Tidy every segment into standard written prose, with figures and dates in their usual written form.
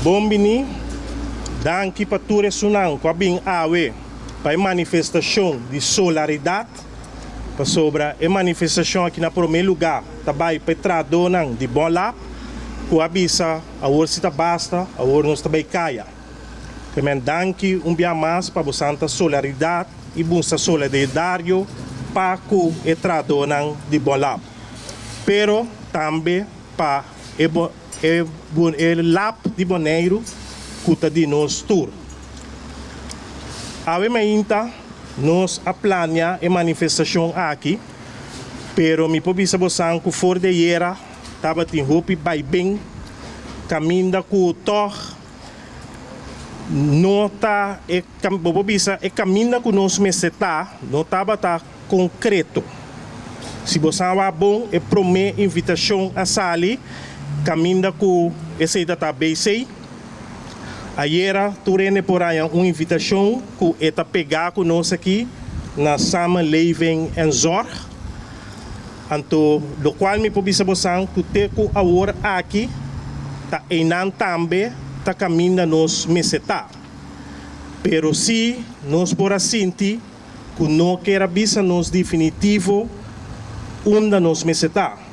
Bon bini, danki pa tur esunnan ku a bin awe pa e manifestashon di solaridat, pasobra e manifestashon aki na promé lugá ta bai pa e trahadónan di Bonlab ku a bisa awor si ta basta, awor nos ta bai kaya. Ke men danki un bia mas pa bo santa solaridat i mustra solidario pa ku e trahadónan di Bonlab, pero tambe pa e E e lab di Boneiru ku ta di nos tur. Awe mainta nos a plania e manifestashon aki, pero mi por bisa bosan ku for di ayera tabatin hopi baiben kaminda ku tòg no ta e bo por bisa e kaminda ku nos mester ta no tabata konkreto. Si bo sa wak bon, e promé invitashon a sali kaminda ku esei ta ta BC. Ayera tur hende por haña un invitashon ku e ta pegá ku nos aki na Samenleving en Zorg. Anto lokual mi por bisa bosan ku te ku awor aki ta einan tambe ta kaminda nos mester ta. Pero si nos por a sinti ku no ker a bisa nos definitivo unda nos mester ta.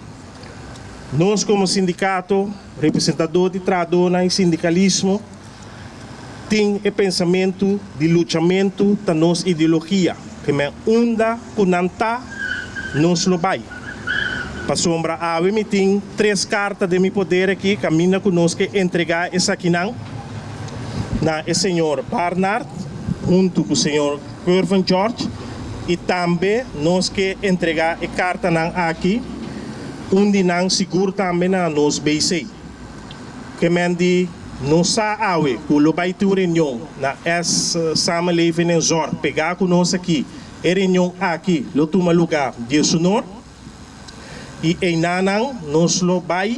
Nos komo sindikato, representadó di trahadónan i sindikalismo, tin e pensamentu di luchamentu ta nos ideologia, ke men unda ku nan ta, nos lo bai. Pasobra awe mi tin tres karta den mi poder aki kaminda ku nos ke entregá esakinan na e señor Barnard huntu ku señor Curvin George i tambe nos ke entregá e kartanan aki, un di nan sigur tambe na nos BC. Ke men di nos sa awe ku lo bai tin un reunion na S Samenleving en Zorg pegá ku nos aki. E reunion aki lo tuma lugá diesunor i einanan nos lo bai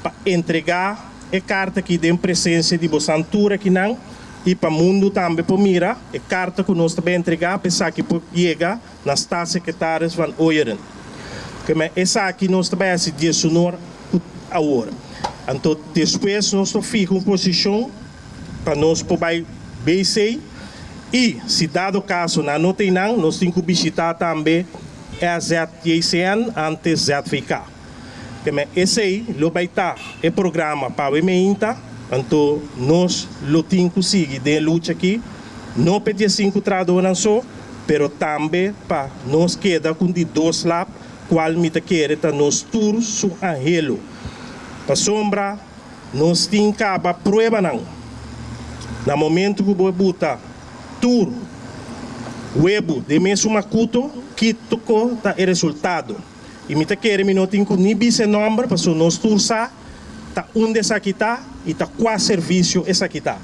pa entregá e karta aki den presensia di bosan tur akinan i pa mundu tambe por mira e karta ku nos ta bai entregá pa esaki por yega na Staatssecretaris Van Ooyeren. Keme esaki nos ta bai hasi diesunor ku awor. Anto despues nos lo fiha un posishon pa nos por bai BC i si dado kaso nan no ta einan nos tin ku bishitá tambe SZJCN antes ZVK. Keme esei lo bai ta e programa pa awe meinta, anto nos lo tin ku sigui den e lucha aki, no pa e diesinku trahadónan so, pero tambe pa nos keda ku un di dos lap kual mi ta kere ta nos tur su anhelo. Pasobra nos tin kaba pruebanan. Na momento ku bo buta tur webu den mesun makuto, kiko ta e resultado? I mi ta kere mi no tin ku ni bisa e nòmber, pasobra nos tur sa ta unda esaki ta i ta kua servisio esaki ta.